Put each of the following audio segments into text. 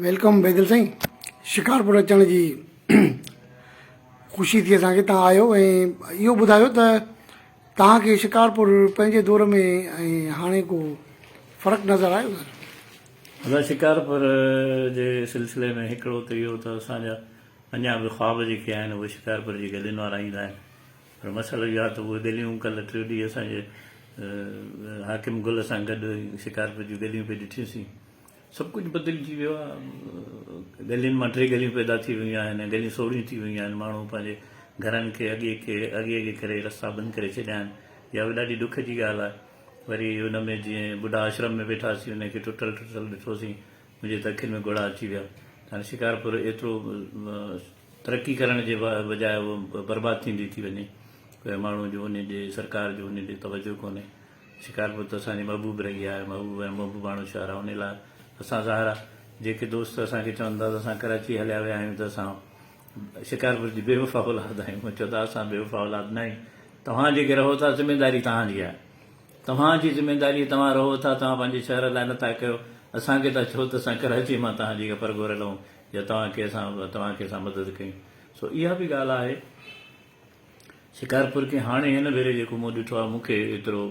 Welcome Bedil سائين شڪارپور اچڻ جي خوشي ٿي اسان کي تان آيو ۽ اهو ٻڌايو ته توهان کي شڪارپور پنهنجي دور ۾ ۽ هاڻي ڪو فرق نظر آيو سر؟ ادا شڪارپور جي سلسلي ۾ هڪڙو ته اهو ته اسان جا اڃا به خواب جيڪي آهن اهي شڪارپور جي گلين وارا ايندا آهن پر مسئلو اهو آهي ته اهي گليون ڪلهه ٽيون ڏينهن اسان جي حاڪم گل سان گڏ شڪارپور جون گليون پئي ڏٺيون سين سڀ ڪجهه بدلجي ويو آهي. ڳلين مان ٽي ڳليون پيدا ٿي ويون آهن ۽ ڳليون سوڙهيون ٿي ويون آهن. ماڻهو پنهنجي گهرن کي اڳي کي اڳي اڳي ڪري رستا بند ڪري ڇڏيا آهن. اها به ڏاڍي ڏک جي ڳالهه آهي. وري ان ۾ جيئن ٻڍا آشرم ۾ ويٺاسين ان کي ٽٽل ٽٽل ڏٺوسين. منهنجي ته اکين ۾ ڳوڙها اچي ويا. هاڻي شڪارپور ايترو ترقي ڪرڻ جي بجاء اهو برباد ٿيندي ٿي وڃي. ڪنهن ماڻهو جو ان ڏي سرڪار جو ان ڏي توجهه ڪونهي. شڪارپور ته اسان جي محبوب رهي آهي، محبوب ۽ محبوباڻو شهر آهي، انهي لاء اسان ظاهر آهي جيڪي دوست اسان کي چون ٿا ته اسان ڪراچي هليا ويا آهيون ته اسان شڪارپور جي بي وفا اولاد آهيون، چون ٿا اسان بي وفا اولاد نه آهيون، توهان جيڪي رهو ٿا ذميداري توهان جي آهي، توهان جي ذميداري توهان رهو ٿا، توهان پنهنجي شهر لاء نٿا ڪيو، اسان کي ٿا چئو ته اسان ڪراچي مان توهان جي پرگهور لهون يا توهان کي اسان توهان کي اسان مدد ڪيون، سو اها به ڳالهه آهي. شڪارپور کي هاڻي هن ڀيري جيڪو مون ڏٺو آهي مون کي ايترو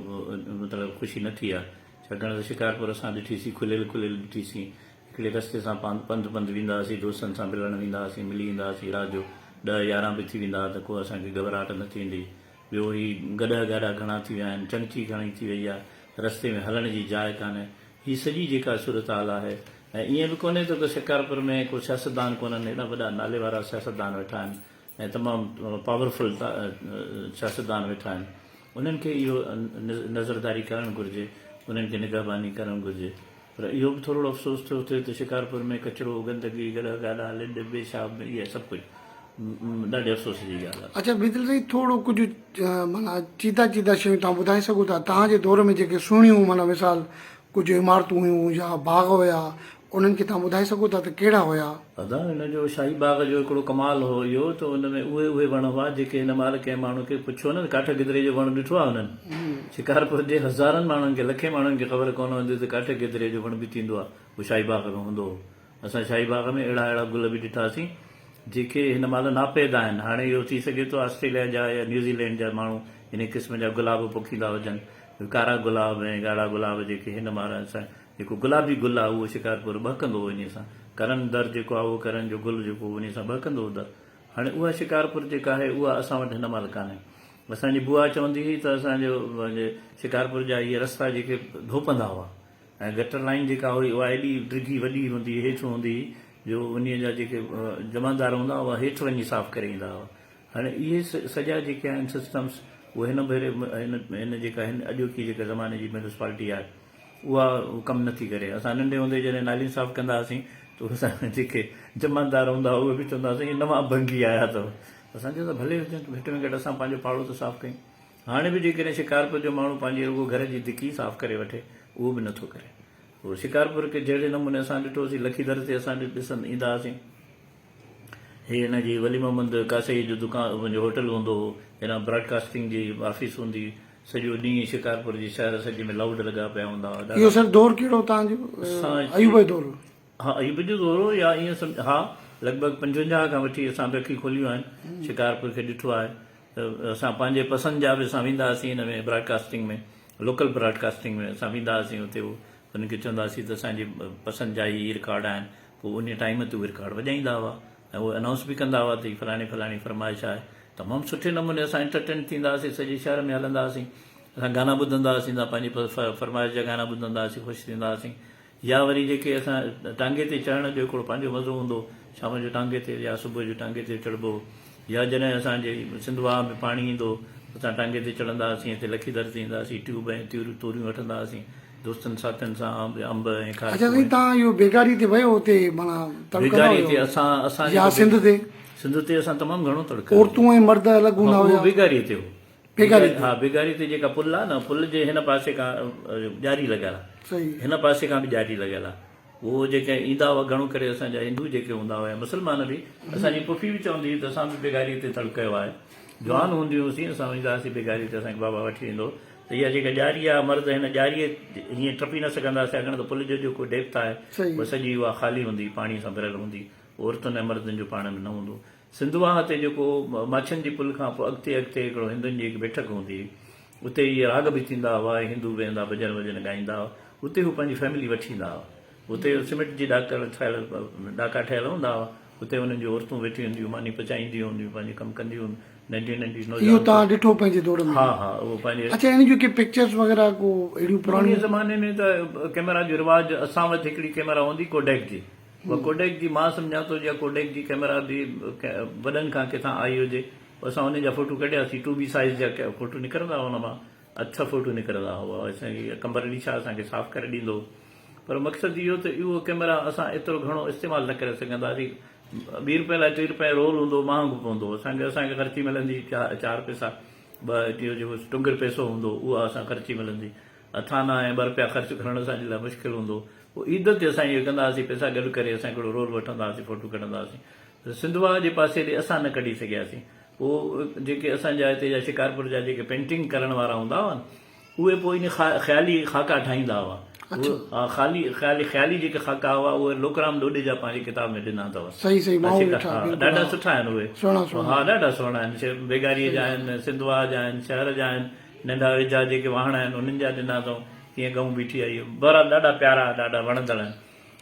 مطلب خوشي نه ٿي آهي ڇاڪاڻ ته شڪارپور اسان ڏٺي سين کليل کليل ڏٺي سين هڪڙي رستي سان پاند پنڌ پنڌ ويندا هئاسين دوستن سان ملڻ ويندا هئاسين ملي ايندا هئاسين رات جو ڏهه يارهن به ٿي ويندا هئا ته ڪو اسان کي گهٻراهٽ نه ٿيندي ٻيو هي گڏهه گاڏا گهڻا ٿي ويا آهن چنگچي گهڻي ٿي وئي آهي رستي ۾ هلڻ جي جاء ڪانهي هي سڄي جيڪا صورتحال آهي ۽ ائين به ڪونهي ته ڪو شڪارپور ۾ ڪو سياستدان ڪونهن ايڏا وڏا نالي وارا سياستدان ويٺا آهن ۽ تمام پاورفل سياستدان ويٺا آهن انهن کي اهو نظرداري ڪرڻ گهرجي انهن کي نگهباني ڪرڻ گهرجي پر اهو به ٿورڙو افسوس ٿيو ٿئي ته شڪارپور ۾ ڪچرو گندگي گڏهه گاڏا لڏ پيشاب اهي سڀ ڪجهه ڏاڍي افسوس جي ڳالهه آهي. اڇا بيدل سائين ٿورڙو ڪجهه معنيٰ چيدا چيدا شيون توهان ٻڌائي سگهو ٿا توهان جي دور ۾ جيڪي سهڻيون معنيٰ مثال ڪجهه عمارتون هيون يا باغ هيا انهن کي توهان ٻڌائي سگهو ٿا ته ڪهڙا هيا؟ ادا هن جو شاهي باغ جو هڪڙو ڪمال هو اهو ته ان ۾ اهي اهي وڻ هئا جيڪي هن مهل ڪنهن ماڻهو کي پڇيو نه ته ڪاٺ گدري جو وڻ ڏٺو آهي انهن شڪارپور جي هزارن ماڻهن کي لکين ماڻهن کي خبر ڪونه هوندي ته ڪاٺ گدري جو وڻ به ٿيندو آهي اهو شاهي باغ ۾ هوندو هو اسان شاهي باغ ۾ اهڙا اهڙا گل به ڏٺاسين جيڪي هن مهل ناپيد آهن هاڻي اهو ٿي سگهي ٿو آسٽريليا جا يا نيوزيلينڊ جا ماڻهو انهي قسم جا گلاب پوکيندا هجن ڪارا گلاب ۽ ڳاڙها گلاب جيڪي هن مهل اسان جيڪو گلابي گل آهي اهو شڪارپور ٻهڪندو هو انهيء سان. ڪرن در جيڪو آهي اهو ڪرن جو گل جيڪو هو انهيء سان ٻهڪندو هو در. هاڻي اها شڪارپور جيڪا آهي اها اسان وٽ هن مهل ڪانهي. اسان جي بوا چوندي هئي ته اسان جو شڪارپور جا اهي رستا جيڪي ڌوپندا هئا ۽ گٽر لائين جيڪا هئي اها ايڏي ڊگهي وڏي هوندي هئي هيٺ هوندي هئي جو انهيء جا جيڪي جمعدار هوندا هئا اها هيٺ وڃي صاف ڪري ايندا هئا. هاڻي اهي سڄا جيڪي آهن سسٽمس اهي هن ڀيري هن جيڪا هن اڄوڪي جيڪا زماني جي ميونسپالٽي آهي اها ڪم نه ٿي ڪري. اسان ننڍي هوندي جڏهن ناليون صاف ڪندا هئاسين ته اسان جا جيڪي جمعدار هوندا هئا اهي به چوندا هئا سائين هي نوان ڀنگي آيا اٿو. اسان چيو ته ڀلي هجن گهٽ ۾ گهٽ اسان پنهنجو پاڙو ته صاف ڪيون. هاڻي به جيڪڏهن شڪارپور جو ماڻهو پنهنجي رڳو گهر جي ڌڪي صاف ڪري وٺي اهو به نه ٿو ڪري. اهو شڪارپور کي جهڙي نموني اسان ڏٺوسين لکي در تي اسان ڏسند ايندا هئاسين. هي هن جي ولي محمد ڪاسائيء جو دڪان پنهنجو هوٽل هوندو هو. هيڏانهن براڊ ڪاسٽنگ جي آفيس هوندي هئي. سڄو ڏينهن شڪارپور جي شهر سڄي ۾ لائوڊ لڳا پيا هوندا هئا. اهو سر دور ڪهڙو هو توهان جو؟ ايوب جو دور هو؟ ها ايوب جو دور هو يا ائين سمجهه ها لڳ ڀڳ 55 کان وٺي اسان به اکيون کوليون آهن شڪارپور کي ڏٺو آهي ته اسان پنهنجي پسند جا به اسان ويندا هئاسين هن ۾ broad casting ۾ local broad casting ۾ اسان ويندا هئاسين اتي هو انهن کي چوندا هئاسين ته اسان جي پسند جا هي رڪارڊ آهن پوء انهي ٽائيم تي اهي رڪارڊ وڄائيندا هئا ۽ اهي انائونس به ڪندا هئا ته هي فلاڻي فلاڻي فرمائش آهي تمام سٺي نموني اسان انٽرٽين ٿيندا هئاسين سڄي شهر ۾ هلندا هئاسين اسان گانا ٻڌندا هئاسين ته پنهنجي فرمائش جا گانا ٻڌندا هئاسين خوش ٿيندا هئاسين يا وري جيڪي اسان ٽانگي تي چڙهڻ جو هڪڙو پنهنجو مزو هوندو هو شام جو ٽانگي تي يا صبح جو ٽانگي تي چڙهبو هو يا جڏهن اسان جي سنڌ واهه ۾ پاڻي ايندو هو اسان ٽانگي تي چڙهندا هئاسين هتي لکي در تي ايندا هئاسين ٽيوب ۽ توريون وٺندا هئاسين دوستن ساٿين سان انب ۽ کارڪون اڇا سائين تان اهو بيگاري تي ويو اتي معنيٰ تڙ ڪندا بيگاري تي اسان اسان يا سنڌ تي سنڌ تي اسان تمام گهڻو تڙ ڪيو عورتون ۽ مرد الڳ هوندا هيا اهو بيگاري تي هو بيگاري ها بيگاري تي جيڪا پل آ نه پل جي هن پاسي کان ڄاري لڳل آ صحيح هن پاسي کان به ڄاري لڳل آ اهو جيڪي ايندا هئا گهڻو ڪري اسان جا هندو جيڪي هوندا هيا مسلمان به اسان جي پڦي به چوندي هئي ته اسان به بيگاري تي تڙ ڪيو آهي جوان هونديون هيوسين اسان ويندا هئاسين بيگاري تي اسان کي بابا وٺي ويندو هو. ته اها جيڪا ڄاري آهي مرد هن ڄاريء هيئن ٽپي نه سگهندا ڇاڪاڻ ته پل جو جيڪو ڊيپٿ آهي اها سڄي اها خالي هوندي پاڻي سان ڀريل هوندي عورتن ۽ مردن جو پاڻ ۾ نه هوندو. سنڌ واهه تي جيڪو ماڇين جي پل کان پوء اڳتي اڳتي هڪڙو هندن جي هڪ بيٺڪ هوندي هئي اتي اهي راڳ به ٿيندا هئا ۽ هندو ويهندا ڀڄن وڄن ڳائيندا هئا اتي هو پنهنجي فيملي وٺي ايندا هئا اتي سيمينٽ جي ڏاڪڻ ٺهيل ڏاڪا ٺهيل هوندا هئا اتي انهن جون عورتون ويٺيون هونديون ماني پچائينديون هونديون پنهنجو ڪم ڪنديون هونديون ننڍيون ننڍيون اهو نوجوان توهان ڏٺو پنهنجي دور ۾ ها ها اهو پنهنجي اڇا ان جون ڪي پڪچرز وغيره ڪو اهڙيون پراڻي پراڻيون زماني ۾ ته ڪئميرا جو رواج اسان وٽ هڪڙي ڪئميرا هوندي ڪوڊيڪ جي اها ڪوڊيڪ جي مان سمجهان ٿو جا ڪوڊيڪ جي ڪئميرا به وڏن کان ڪٿان آئي هجي اسان ان جا فوٽو ڪڍياسين ٽو بي سائيز جا فوٽو نڪرندا هئا ان مان اڇا فوٽو نڪرندا هئا اسان کي قمبر علي شاهه اسان کي صاف ڪري ڏيندو هو پر مقصد اهو ته اهو ڪئميرا اسان ايترو گهڻو استعمال نه ڪري سگهنداسين ٻي روپئي لاء ٽي روپئي رول هوندو هو مهانگو پوندو هو اسان کي اسان کي خرچي ملندي چار پئسا ٻه اهو جيڪو ٽنگر پئسو هوندو هو اها اسان خرچي ملندي اٿانا ۽ ٻه روپيا خرچ ڪرڻ اسان جي لاء مشڪل هوندو هو پوء عيد تي اسان اهو ڪندا هئاسين پئسا گڏ ڪري اسان هڪڙو رول وٺندا هئاسين فوٽو ڪڍندا هئاسين ته سنڌ واهه جي پاسي ڏي اسان نه ڪڍي سگهياسين پوء جيڪي اسان جا هتي جا شڪارپور جا جيڪي پينٽنگ ڪرڻ وارا هوندا هئا نه اهي پوء ان خيالي خاڪا ٺاهيندا هئا. اهي خالي خيالي خيالي جيڪي خاڪا هئا اهي لوڪرام ڏوڏي جا پنهنجي ڪتاب ۾ ڏنا اٿو. صحيح صحيح مان اهي ڏٺا بلڪل ڏاڍا سٺا آهن اهي. سهڻا سهڻا. ها ڏاڍا سهڻا آهن بيگاري جا آهن سنڌ واهه جا آهن شهر جا آهن ننڍا ويجها جيڪي واهڻ آهن انهن جا ڏنا اٿئون ڪيئن ڳئون بيٺي آهي بهرحال ڏاڍا پيارا ڏاڍا وڻندڙ آهن.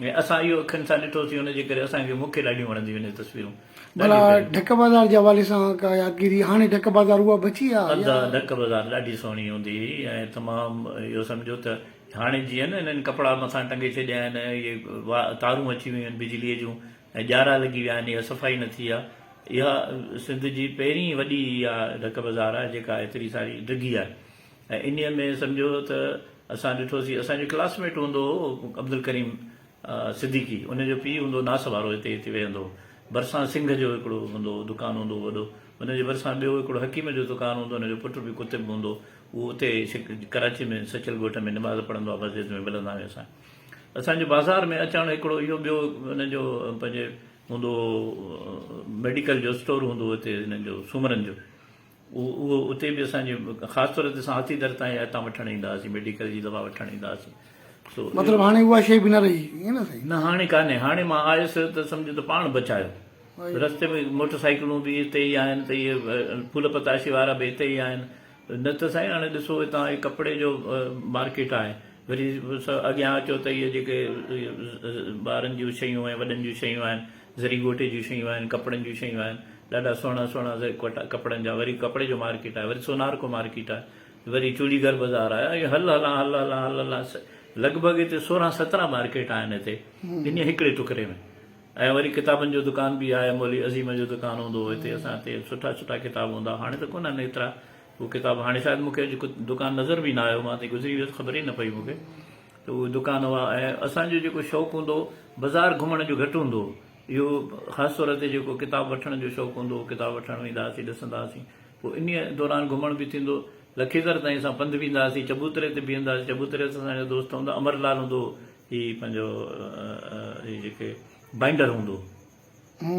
۽ اسان اهو اکين سان ڏٺوسين ان جي ڪري اسان کي مون کي ڏاڍيون وڻنديون اهي تصويرون ڀلا ڍڪ بازار جي حوالي سان ڪا يادگيري هاڻي ڍڪ بازار اها بچي آ يا؟ ادا ڍڪ بازار ڏاڍي سهڻي هوندي هئي ۽ تمام اهو سمجهو ته هاڻي جيئن نه انهن ڪپڙا مٿان ٽنگي ڇڏيا آهن ۽ اهي تارون اچي ويون آهن بجليء جون ۽ ڄارا لڳي ويا آهن اها صفائي نه ٿي آهي اها سنڌ جي پهرين وڏي اها ڍڪ بازار آهي جيڪا ايتري ساري ڊگهي آهي ۽ انهيء ۾ سمجهو ته اسان ڏٺوسين، اسان جو ڪلاس ميٽ هوندو هو عبدالڪريم صديقي، ان جو پيء هوندو هو ناس وارو هتي هتي ويهندو هو. ڀرسان سنگهه جو هڪڙو هوندو هو دڪان هوندو هو وڏو، ان جي ڀرسان ٻيو هڪڙو حڪيم جو دڪان هوندو هو، ان جو پٽ به قطب هوندو هو، اهو اتي ڪراچي ۾ سچل ڳوٺ ۾ نماز پڙهندو آهي مسجد ۾ ملندا آهيون اسان. اسان جو بازار ۾ اچڻ هڪڙو اهو ٻيو ان جو پنهنجي هوندو هو ميڊيڪل جو اسٽور هوندو هو هتي هنن جو سومرن جو. اهو اتي به اسان جي خاص طور تي اسان هاٿي در تان يا هتان وٺڻ ايندا هئاسين ميڊيڪل جي دوا وٺڻ ايندا هئاسين سو مطلب هاڻي اها شيء به نه رهي ائين نه سائين. نه هاڻي ڪانهي هاڻي مان آيس ته سمجهه ته پاڻ بچايو رستي ۾ موٽر سائيڪلون به اتي ئي آهن ته اهي ڦول پتاشي وارا به اتي ئي آهن نه ته سائين هاڻي ڏسو هتان هي ڪپڙي جو مارڪيٽ آهي وري اڳيان اچو ته اهي جيڪي ٻارن جون شيون ۽ وڏن جون شيون آهن زري ڳوٽي جون شيون آهن، ڪپڙن جون شيون آهن، ڏاڍا سهڻا سهڻا ڪپڙن جا، وري ڪپڙي جو مارڪيٽ آهي، وري سونارڪو مارڪيٽ آهي، وري چوڙي گهر بازار آهي، ائين هل هلان هل هلان هل هلان لڳ ڀڳ هتي 16 17 مارڪيٽ آهن هتي انهيء هڪڙي ٽڪري ۾ ۽ وري ڪتابن جو دڪان به آهي، مولوي عظيم جو دڪان هوندو هو هتي اسان هتي سٺا سٺا ڪتاب هوندا هئا، هاڻي ته ڪونهن ايترا هو ڪتاب هاڻي شايد مون کي اڄ دڪان نظر به نه آيو، مان هتي گذري ويس خبر ئي نه پئي مون کي. ته اهي دڪان هئا ۽ اسان جو جيڪو شوق هوندو هو بزار گهمڻ جو گهٽ هوندو هو اهو خاص طور تي جيڪو ڪتاب وٺڻ جو شوق هوندو هو ڪتاب وٺڻ ويندا هئاسين ڏسندا هئاسين پوء انهيء دوران گهمڻ به ٿيندو لکيدر تائين اسان پنڌ ويندا هئاسين چبوتري تي بيهندا هئاسين چبوتري تي اسان جا دوست هوندا امر لال هوندو هو هي پنهنجو هي جيڪي بائنڊر هوندو هو.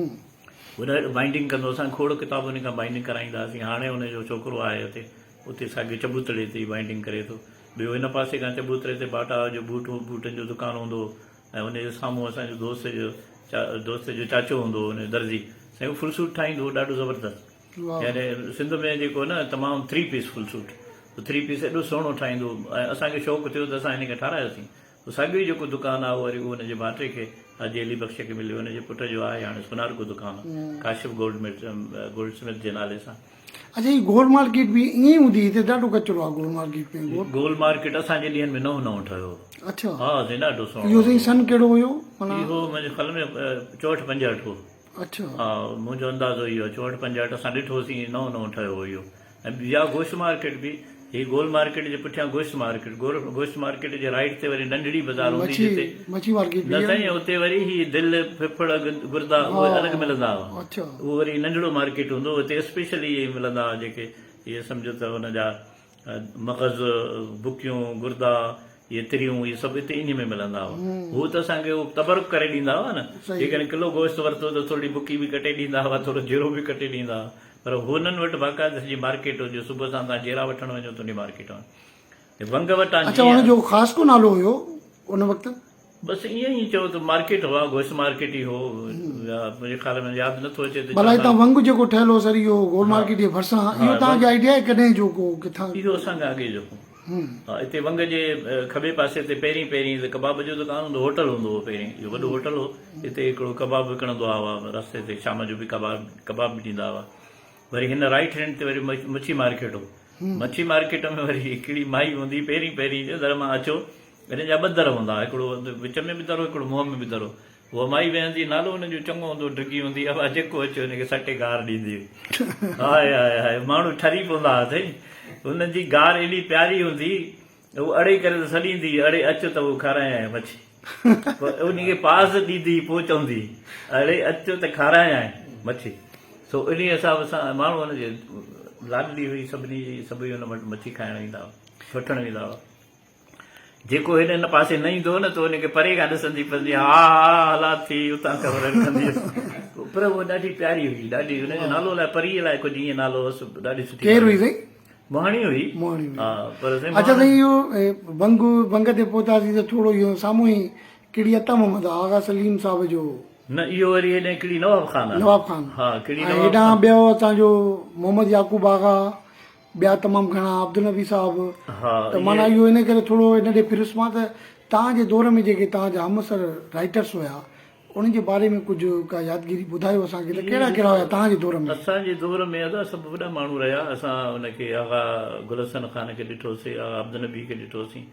وڏا بائنڊنگ ڪندو اسان کوڙ ڪتاب ان کان بائنڊنگ ڪرائيندا هئاسين هاڻي ان جو ڇوڪرو آهي اتي اتي ساڳيو چبوتڙي تي ئي بائنڊنگ ڪري ٿو ٻيو هن پاسي کان چبوتري تي باٽا جو بوٽ بوٽن جو دڪان هوندو هو ۽ ان جي سامهون اسان جو دوست جو دوست جو چاچو هوندو هو ان جو درزي سائين هو فل سوٽ ٺاهيندو هو ڏاڍو زبردست يعني سنڌ ۾ جيڪو نه تمام three piece full suit three piece ايڏو سهڻو ٺاهيندو هو ۽ اسان کي شوق ٿيو ته اسان هن کي ٺارايوسين پوء ساڳيو ئي جيڪو دڪان آهي اهو وري اهو ان جي ڀائٽي کي حاجي علي بخش کي مليو ان جي پٽ جو آهي هاڻي سونارڪو دڪان ڪاشف گولڊ ميٽ گولڊ سمٿ جي نالي سان. اڇا هي گول مارڪيٽ به ائين ئي هوندي هئي هتي ڏاڍو ڪچرو آهي گول مارڪيٽ ۾ گول. گول مارڪيٽ اسان جي ڏينهن ۾ نئون نئون ٺهيو هو. اڇا. ها سائين ڏاڍو سهڻو اهو سائين سن ڪهڙو هيو معنيٰ. اهو منهنجي خيال ۾ 64 65 هو. اڇا. ها منهنجو اندازو اهو آهي 64 65 اسان ڏٺوسين نئون نئون ٺهيو هو اهو. ۽ يا گوشت مارڪيٽ به هي گول مارڪيٽ جي پٺيان گوشت مارڪيٽ گوشت مارڪيٽ جي رائيٽ تي وري ننڍڙي بازار هوندي جتي مڇي مارڪيٽ نه سائين اتي وري هي دل ڦڦڙ گردا اهي الڳ ملندا هئا اڇا اهو وري ننڍڙو مارڪيٽ هوندو اتي اسپيشلي اهي ملندا هئا جيڪي اهي سمجهو ته ان جا مغز بڪيون گردا اهي تريون اهي سڀ اتي انهي ۾ ملندا هئا. هو ته اسان کي اهو تبرڪ ڪري ڏيندا هئا نه. جيڪڏهن ڪلو گوشت ورتو ته ٿورڙي بڪي به ڪٽي ڏيندا هئا، ٿورو جيرو به ڪٽي ڏيندا هئا. پر هنن وٽ باقاعده سڄي مارڪيٽ هوندي هئي. صبح سان توهان جيرا وٺڻ وڃو ته انهي مارڪيٽ مان. ونگ وٽان اڇا ان جو خاص ڪو نالو هيو ان وقت؟ بس ائين ئي چئو ته مارڪيٽ هئا، گوشت مارڪيٽ ئي هو يا منهنجي خيال ۾ ياد نه ٿو اچي ته ڀلا هتان ونگ جيڪو ٺهيل هو سر اهو گول مارڪيٽ جي ڀرسان اهو توهان کي آئيڊيا آهي ڪڏهن جو ڪو ڪٿان؟ اهو اسان کان اڳي جو هو. ها اتي ونگ جي کٻي پاسي تي پهرين پهرين ته ڪباب جو دڪان هوندو هو، هوٽل هوندو هو پهرين اهو وڏو هوٽل هو اتي هڪڙو ڪباب وڪڻندو هئا رستي تي شام جو به ڪباب ڪباب به ڏيندا هئا وري هن رائيٽ هينڊ تي وري مڇي مارڪيٽ هو مڇي مارڪيٽ ۾ وري هڪڙي مائي هوندي پهرين پهرين جو در مان اچو هن جا ٻه در هوندا هڪڙو وچ ۾ به در هو هڪڙو منهن ۾ به در هو هوء مائي ويهندي نالو هن جو چڱو هوندو هو ڊگهي هوندي ابا جيڪو اچي هن کي سٽي گار ڏيندي هئي هاء هاء هاء ماڻهو ٺري پوندا هئا سائين هن جي گار ايڏي پياري هوندي هو اڙي ڪري ته سڏيندي اڙي اچ ته هو کارايانء مڇي پوء ان کي پاس ڏيندي پوء چوندي اڙي اچ ته کارايانء مڇي سو انهي حساب سان ماڻهو هن جي لاڏلي هئي سڀني جي سڀئي هن وٽ مڇي کائڻ ايندا هئا وٺڻ ويندا هئا جيڪو هن هن پاسي نه ايندو هو نه ته ان کي پري کان ڏسندي پوندي ها ها حالات ٿي اتان خبر رکندي هيس پر هوء ڏاڍي پياري هئي ڏاڍي هن جو نالو الائي پري الائي ڪجهه ائين نالو هوس ڏاڍي سٺي ڪير هئي سائين؟ مهاڻي هئي. مهاڻي هئي. ها پر سائين اڇا سائين اهو ونگ ونگ تي پهتاسين ته ٿورو اهو سامهون ئي ڪڙي عطا محمد آغا سليم صاحب جو. نه اهو وري هيڏانهن ڪڙي نواب خان آهي. نواب خان. ها ڪڙي نواب خان. ۽ هيڏانهن ٻيو اسان جو محمد يعقوب آغا ٻيا تمام گهڻا عبدالنبي صاحب. ها ته معنيٰ اهو ان ڪري ٿورو ان ڏي ڦريس مان ته توهان جي دور ۾ جيڪي توهان جا همعصر رائيٽرس هيا انهن جي باري ۾ ڪجهه ڪا يادگيري ٻڌايو اسان کي ته ڪهڙا ڪهڙا هيا توهان جي دور ۾. اسان جي دور ۾ ادا سڀ وڏا ماڻهو رهيا اسان ان کي آغا گل حسن خان کي ڏٺوسين آغا عبدالنبي کي ڏٺوسين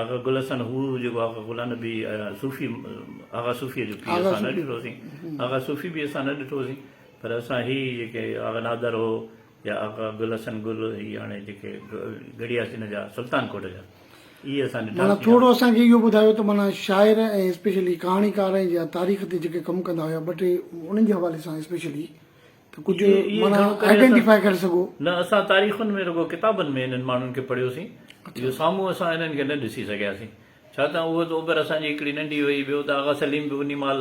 آغا گل حسن هو جيڪو آغا غلام نبي صوفي آغا صوفي جو پيء اسان نه ڏٺوسين آغا صوفي به اسان نه ڏٺوسين پر اسان هي جيڪي آغا نادر هو يا آغا گل حسن گل هي هاڻي جيڪي ڳڙهيا سن جا سلطان ڪوٽ جا اهي اسان ڏٺاسين. معنيٰ ٿورو اسان کي اهو ٻڌايو ته معنيٰ شاعر ۽ اسپيشلي ڪهاڻيڪار ۽ يا تاريخ تي جيڪي ڪم ڪندا هيا ٻه ٽي انهن جي حوالي سان اسپيشلي ته ڪجهه معنيٰ آئيڊينٽيفائي ڪري سگهو. نه اسان تاريخن ۾ رڳو ڪتابن ۾ انهن ماڻهن کي پڙهيوسين جو سامهون اسان انهن کي نه ڏسي سگهياسين ڇا ته اهو ته عمر اسان جي هڪڙي ننڍي هئي ٻيو ته آغا سليم به انهي مهل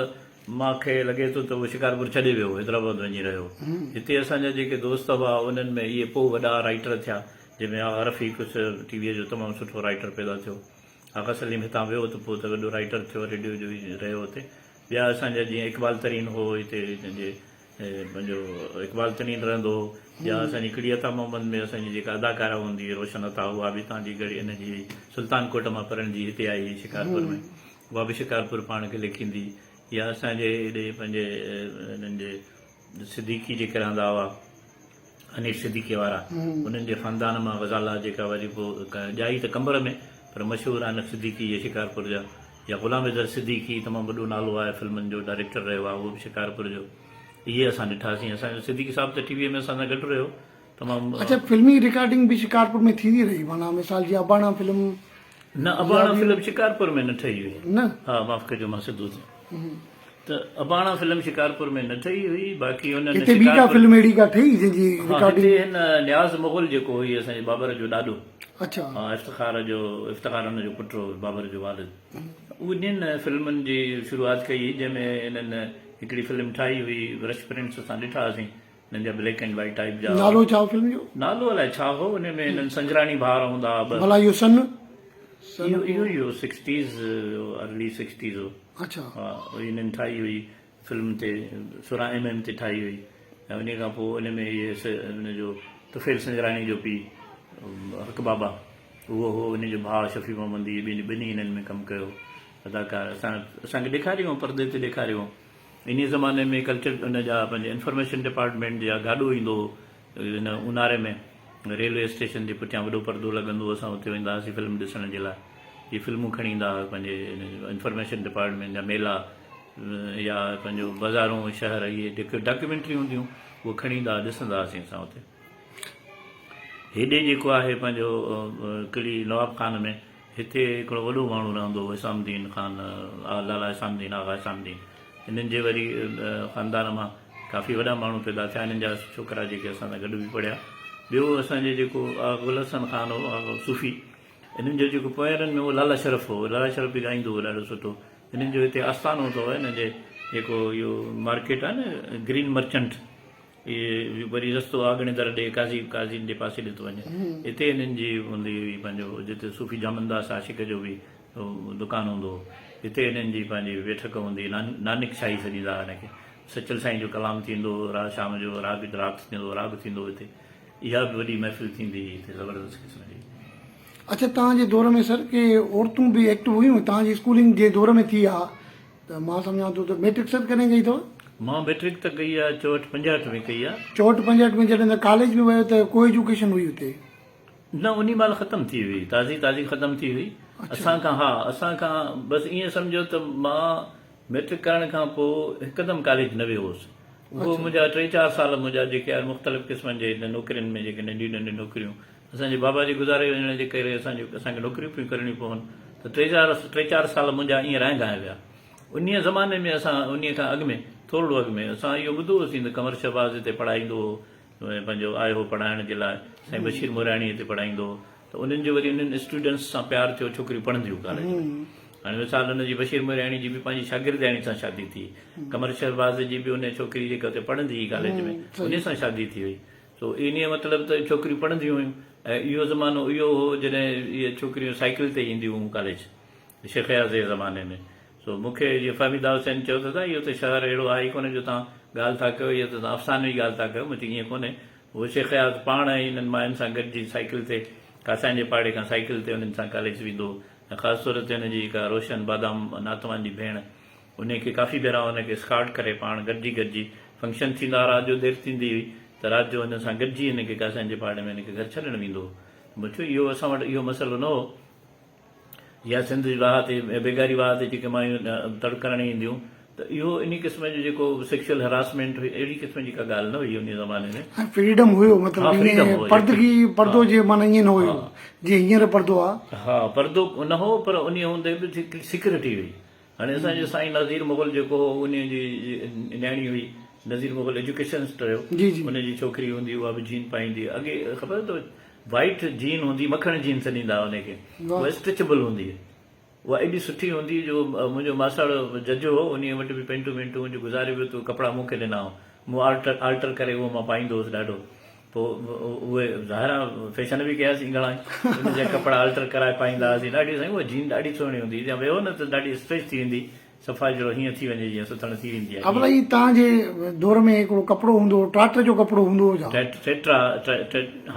مان کي لڳي ٿو ته اهو شڪارپور ڇڏي ويو هو حيدرآباد وڃي رهيو هو. هتي اسان جا جيڪي دوست هئا انهن ۾ اهي پوء وڏا رائيٽر ٿيا جنهن ۾ آغا رفيق ٽي ويء جو تمام سٺو رائيٽر پيدا ٿيو. آغا سليم هتان ويو ته پوء ته وڏو رائيٽر ٿيو ريڊيو جو ئي رهيو هتي. ٻيا اسان جا جيئن اقبال ترين هو هتي جي پنهنجو اقبال ترين رهندو هو يا اسان جي ڪڙي عطا محمد ۾ اسان جي جيڪا اداڪاره هوندي هئي روشن عطا اها به هتان جي ڳڙهي ان جي سلطان ڪوٽ مان پرڻجي هتي آئي هئي شڪارپور ۾ اها به شڪارپور پاڻ کي ليکيندي يا اسان جي هيڏي پنهنجي هنن جي صديقي جيڪي رهندا هئا انيس صديقي وارا انهن جي خاندان مان غزالا جيڪا وري پوء ڄائي ته قمبر ۾ پر مشهور آهن صديقي جي شڪارپور جا يا غلام حيدر صديقي تمام وڏو نالو آهي فلمن جو ڊائريڪٽر رهيو آهي اهو به شڪارپور جو اهي اسان ڏٺاسين اسان جو صديقي صاحب ته ٽي وي ۾ اسان سان گڏ رهيو تمام. اڇا فلمي رڪارڊنگ به شڪارپور ۾ ٿيندي رهي معنيٰ مثال جيئن اباڻا فلم. نه اباڻا فلم شڪارپور ۾ نه ٺهي هئي. نه. ها معاف ڪجو مان سڌو ٿيم ته اباڻا فلم شڪارپور ۾ نه ٺهي هئي باقي انهن هتي ٻي ڪا فلم اهڙي ڪا ٺهي جنهن جي رڪارڊنگ. هتي هن نياز مغل جيڪو هئي اسان جي بابر جو ڏاڏو. اڇا. ها افتخار جو افتخار ان جو پٽ هو بابر جو والد انهن فلمن جي شروعات ڪئي هئي جنهن ۾ انهن هڪڙي فلم ٺاهي هئي رش پرنٽس اسان ڏٺا هئاسين انهن جا بليڪ اينڊ وائيٽ ٽائيپ جا. نالو ڇا هو فلم جو؟ نالو الائي ڇا هو ان ۾ انهن سنجراڻي ڀائر هوندا هئا ٻه. ڀلا اهو سن؟ اهو اهو ئي هو سڪسٽيز ارلي سڪسٽيز هو. اڇا. ها انهن ٺاهي هئي فلم تي 16 ايم ايم تي ٺاهي هئي ۽ انهي کان پوء ان ۾ اهي ان جو طفيل سنجراڻي جو پيء حق بابا اهو هو ان جو ڀاء شفيع محمد اهي ٻنهي انهن ۾ ڪم ڪيو اداڪار اسان اسان کي ڏيکاريو هو پردي تي ڏيکاريو هو. انهيء زماني ۾ ڪلچر ان جا پنهنجي انفارميشن ڊپارٽمينٽ جا گاڏو ايندو هو هن اونهاري ۾ ريلوي اسٽيشن جي پٺيان وڏو پردو لڳندو هو اسان اتي ويندا هئاسين فلم ڏسڻ جي لاء اهي فلمون کڻي ايندا هئا پنهنجي انفارميشن ڊپارٽمينٽ جا ميلا يا پنهنجو بازارون شهر اهي جيڪي ڊاڪيومينٽري هونديون اهي کڻي ايندا هئا ڏسندا هئاسين اسان اتي هيڏي جيڪو آهي پنهنجو ڪڙي نواب خان ۾ هتي هڪڙو وڏو ماڻهو رهندو هو حسام الدين خان لالا حسام الدين آغا حسام الدين انهن جي وري خاندان مان ڪافي وڏا ماڻهو پيدا ٿيا انهن جا ڇوڪرا جيڪي اسان سان گڏ به پڙهيا ٻيو اسان جي جيڪو آغا گل حسن خان هو آغا صوفي انهن جو جيڪو پوئرن ۾ هو لالا شرف هو لالا شرف به ڳائيندو هو ڏاڍو سٺو انهن جو هتي آستانو اٿو انهن جي جيڪو اهو مارڪيٽ آهي نه گرين مرچنٽ اهي وري رستو آڳڻي در ڏي قاضي قاضين جي پاسي ڏي ٿو وڃي. اتي هنن جي هوندي هئي پنهنجو جتي صوفي جامن داس عاشق جو به دڪان هوندو هو. اتي هنن جي پنهنجي ويٺڪ هوندي هئي. نانڪ شاهي سڏيندا هئا هن کي. سچل سائين جو ڪلام ٿيندو هو رات شام جو راڳ رات ٿيندو هو راڳ ٿيندو هو هتي. اها به وڏي محفل ٿيندي هئي هتي زبردست قسم جي. اڇا توهان جي دور ۾ سر ڪي عورتون به ايڪٽو هيون توهان جي اسڪولنگ جي دور ۾ ٿي ها ته مان سمجهان ٿو ته ميٽرڪ سر ڪڏهن ڪئي اٿو؟ مان ميٽرڪ ته ڪئي آهي چوهٺ پنجاهٺ ۾ ڪئي آهي. چوهٺ پنجاهٺ ۾ جڏهن ته ڪاليج ۾ ويو ته ڪو ايجوڪيشن هئي اتي؟ نه انهي مهل ختم ٿي هئي تازي تازي ختم ٿي هئي اسان کان ها اسان کان بس ائين سمجهو ته مان ميٽرڪ ڪرڻ کان پوء هڪدم ڪاليج نه ويو هوس اهو منهنجا ٽي چار سال منهنجا جيڪي آهن مختلف قسمن جي نوڪرين ۾ جيڪي ننڍيون ننڍيون نوڪريون اسان جي بابا جي گذاري وڃڻ جي ڪري اسان جي اسان کي نوڪريون پيون ڪرڻيون پون ته ٽي چار ٽي چار سال منهنجا ائين رهندا ويا. انهيء زماني ۾ اسان انهيء کان اڳ ۾ ٿورڙو اڳ ۾ اسان اهو ٻڌو هوسين ته قمر شهباز هتي پڙهائيندو هو ۽ پنهنجو آيو هو پڙهائڻ جي لاء سائين بشير مورياڻي هتي پڙهائيندو هو ته انهن جو وري انهن اسٽوڊنٽس سان پيار ٿيو ڇوڪريون پڙهنديون ڪاليج ۾ هاڻي مثال ان جي بشير مورياڻي جي به پنهنجي شاگردياڻي سان شادي ٿي قمر شهباز جي به ان ڇوڪري جيڪا اتي پڙهندي هئي ڪاليج ۾ انهيء سان شادي ٿي وئي سو انهيء مطلب ته ڇوڪريون پڙهنديون هيون ۽ اهو زمانو اهو هو جڏهن اهي ڇوڪريون سائيڪل تي اينديون هيون ڪاليج شيخ اياز جي زماني ۾ سو مون کي جيئن فهميده حسين چيو ته سائين اهو ته شهر اهڙو آهي ئي ڪونهي جو توهان ڳالهه ٿا ڪيو اهو ته توهان افسانوي ڳالهه ٿا ڪيو مون چيو ائين ڪونهي اهو شيخ اياز پاڻ ۽ انهن ماين سان گڏجي سائيڪل تي ڪاسائين جي پاڙي کان سائيڪل تي انهن سان ڪاليج ويندو هو ۽ خاص طور تي هن جي جيڪا روشن بادام ناتوان جي ڀيڻ انهي کي ڪافي ڀيرا ان کي اسڪارٽ ڪري پاڻ گڏجي گڏجي فنڪشن ٿيندا ها رات جو دير ٿيندي هئي ته رات جو هن سان گڏجي هن کي ڪاسائين جي پاڙي ۾ هن کي گهر ڇڏڻ ويندو هو مون چيو اهو اسان وٽ اهو مسئلو نه هو يا سنڌ جي واهه تي بيگاري واهه تي جيڪي مايون تڙ ڪرڻ اينديون ته اهو انهي قسم جو جيڪو سيڪشل هراسمينٽ هئي اهڙي قسم جي ڪا ڳالهه نه هئي انهي زماني ۾. ۽ فريڊم هيو مطلب ها فريڊم ائين هو پردگي پردو ها جي معنيٰ ائين نه هيو ها جيئن هينئر پردو آ. ها پردو نه هو پر انهي هوندي به سيڪريٽي هئي هاڻي اسان جو سائين نذير مغل جيڪو هو انهي جي نياڻي هئي نذير مغل ايجوڪيشنسٽ رهيو جي جي. ان جي ڇوڪري هوندي اها به جين پائيندي هئي اڳي خبر اٿو وائيٽ جين هوندي مکڻ جين سڏيندا هئا ان کي واهه. اها اسٽريچبل هوندي هئي اها ايڏي سٺي هوندي هئي جو منهنجو ماساڙ جج هو انهي وٽ به پينٽون وينٽون منهنجو گذاري ويو ته اهي ڪپڙا مون کي ڏنا هئا مون آلٽر آلٽر ڪري اهو مان پائيندو هوس ڏاڍو پوء اهي ظاهر آ فيشن به ڪياسين گهڻا ئي ان جا ڪپڙا آلٽر ڪرائي پائيندا هئاسين ڏاڍي سائين اها جين ڏاڍي سهڻي هوندي هئي جا ويهو نه ته ڏاڍي اسٽريچ ٿي ويندي صفا جهڙو هيئن ٿي وڃي جيئن سٿڻ ٿي ويندي آهي ابلا هي توهان جي دور ۾ هڪڙو ڪپڙو هوندو هو ٽاٽ جو ڪپڙو هوندو هو ڇا؟ ٽيٽرا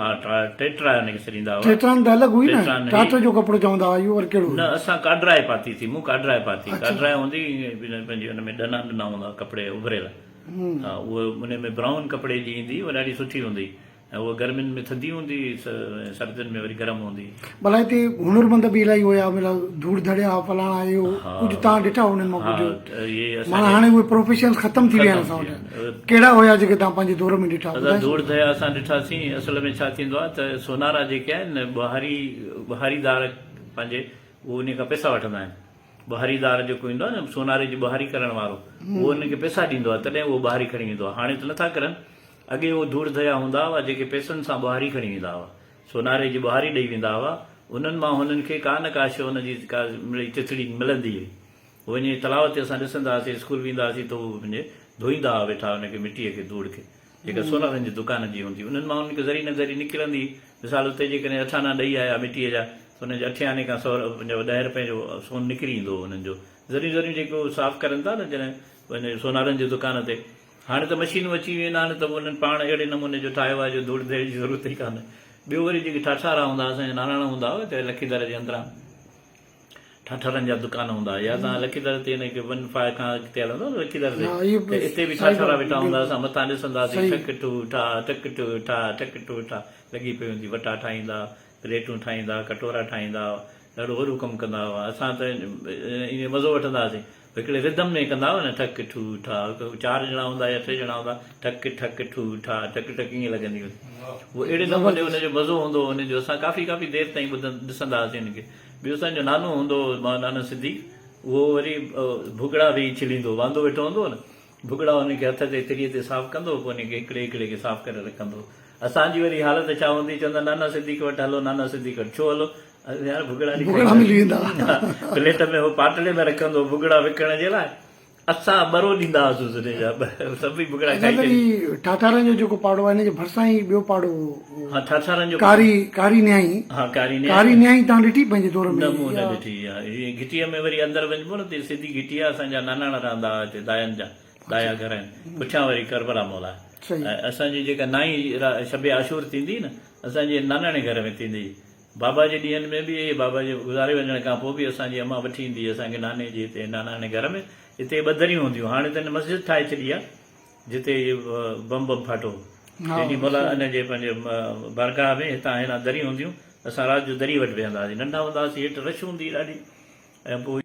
ها ٽيٽرا ان کي سڏيندا هئا. ٽيٽران ته الڳ هئي نه ٽاٽ جو ڪپڙو چوندا هئا اهو وري ڪهڙو هيو؟ نه اسان ڪاڊرائي پاتي ٿي مون ڪاڊرائي پاتي ڪاڊرائي هوندي پنهنجي ان ۾ ڏنا ڏنا هوندا ڪپڙي اڀريل ها اهو ان ۾ برائون ڪپڙي جي ايندي اها ڏاڍي سٺي هوندي ۽ اها گرمين ۾ ٿڌي هوندي ۽ سردين ۾ وري گرم هوندي. ڀلا هتي هنرمند به الاهي هيا مطلب ڌوڙ ڌڙيا فلاڻا اهو ڪجهه توهان ڏٺا انهن مان ڪجهه معنيٰ هاڻي اهي پروفيشنز ختم ٿي ويا آهن اسان وٽ ڪهڙا هيا جيڪي توهان پنهنجي دور ۾ ڏٺا ادا ڌوڙ ڌڙيا اسان ڏٺاسين اصل ۾ ڇا ٿيندو آهي ته سونارا جيڪي آهن نه ٻهاري ٻهاريدار پنهنجي اهو انهي کان پئسا وٺندا آهن. ٻهاريدار جيڪو ايندو آهي نه سوناري جي ٻهاري ڪرڻ وارو اهو انهن کي پئسا ڏيندو آهي تڏهن اهو ٻهاري کڻي ويندو آهي هاڻي ته نٿا ڪرن اڳي اهو ڌوڙ ڌيا هوندا هئا جيڪي پئسن سان ٻهاري کڻي ويندا هئا سوناري جي ٻهاري ڏئي ويندا هئا انهن مان هنن کي ڪا نه ڪا شيء ان جي ڪا مڙئي چٿڙي ملندي هئي وڃي تلاء تي اسان ڏسندا هئاسين اسڪول ويندا هئاسين ته هو وڃي ڌوئيندا هئا ويٺا ان کي مٽيء کي ڌوڙ کي جيڪا سونارن جي دڪان جي هوندي انهن مان انهن کي ذري نه ذري نڪرندي هئي. مثال اتي جيڪڏهن اٺ آنا ڏئي آيا مٽيء جا ته انهن جي اٺين آني کان سو ڏهه رپين جو سون نڪري ايندو هو انهن جو. ذريون ذريون جيڪي هو صاف ڪرن ٿا نه جڏهن وڃي سونارن جي دڪان تي. هاڻي ته مشينون اچي ويون آهن هاڻي ته انهن پاڻ اهڙي نموني جو ٺاهيو آهي جو ڌوڙ ڌيڙ جي ضرورت ئي ڪانه. ٻيو وري جيڪي ٺاٺارا هوندا هئا اسان جا ناراڻ هوندا هئا اتي لکي در جي اندران. ٺاٺارن جا دڪان هوندا يا توهان لکي در تي هن کي ون فائيو کان اڳتي هلندو نه لکي در تي ته اتي به ٺاٺارا ويٺا هوندا اسان مٿان ڏسندا هئاسين ٺڪ ٺو ٺا ٺڪ ٺو ٺا ٺڪ ٺو ٺا لڳي پئي هوندي وٽا ٺاهيندا پليٽون ٺاهيندا ڪٽورا ٺاهيندا ڏاڍو وڏو ڪم ڪندا هئا اسان ته ائين مزو وٺندا هئاسين هڪڙي ردم ۾ ڪندا هئا نه ٺڪ ٺو ٺا چار ڄڻا هوندا يا ٽي ڄڻا هوندا ٺڪ ٺڪ ٺو ٺا ٺڪ ٺڪ ائين لڳندي هئي اهو اهڙي نموني ان جو مزو هوندو هو ان جو اسان ڪافي ڪافي دير تائين ٻڌن ڏسندا هئاسين ان کي ٻيو اسان جو نانو هوندو هو نانا صديق اهو وري ڀڳڙا ويهي ڇليندو هو واندو ويٺو هوندو هو نه ڀڳڙا ان کي هٿ تي تريء تي صاف ڪندو هو پوء ان کي هڪڙي هڪڙي کي صاف ڪري رکندو هو اسان جي وري حالت ڇا هوندي چوندا نانا صديق وٽ هلو نانا صديق وٽ ڇو هلو يار ڀڳڙا ڀڳڙا ملي ويندا. پليٽ ۾ هو پاٽڙي ۾ رکندو هو ڀڳڙا وڪڻڻ جي لاء. اسان ٻرو ڏيندا هئاسون سني جا سڀئي ڀڳڙا کائي ڇڏي. ٺاٺارن جو جيڪو پاڙو آهي ان جي ڀرسان ئي ٻيو پاڙو هو. ها ٺاٺارن جو ڪاري ڪاري نيائي. ها ڪاري نيائي. ڪاري نيائي تان ڏٺي پنهنجي دور ۾؟ نه مون نه ڏٺي اها. هي گهٽيء ۾ وري اندر وڃبو نه ته سڌي گهٽي آهي اسان جا ناناڻا رهندا هئا هتي داين جا دايا گهر آهن پٺيان وري ڪربلا مول آهي ۽ اسان جي جيڪا نائين شب عاشور ٿيندي نه اسان جي ناناڻي گهر ۾ ٿيندي هئي. بابا جي ڏينهن ۾ به بابا جي گذاري وڃڻ کان پوء به اسان جي امان وٺي ايندي هئي اسان کي ناني جي هتي ناناڻي گهر ۾ هتي ٻه دريون هونديون هاڻي ته هن مسجد ٺاهي ڇڏي آهي جتي هي بم بم ڦاٽو هو تيڏي مهل ان جي پنهنجي بارگاهه ۾ هتان هيڏانهن دريون هونديون اسان رات جو دري وٽ ويهندا هئاسين ننڍا هوندا هئاسين هيٺ رش هوندي هئي ڏاڍي ۽ پوء.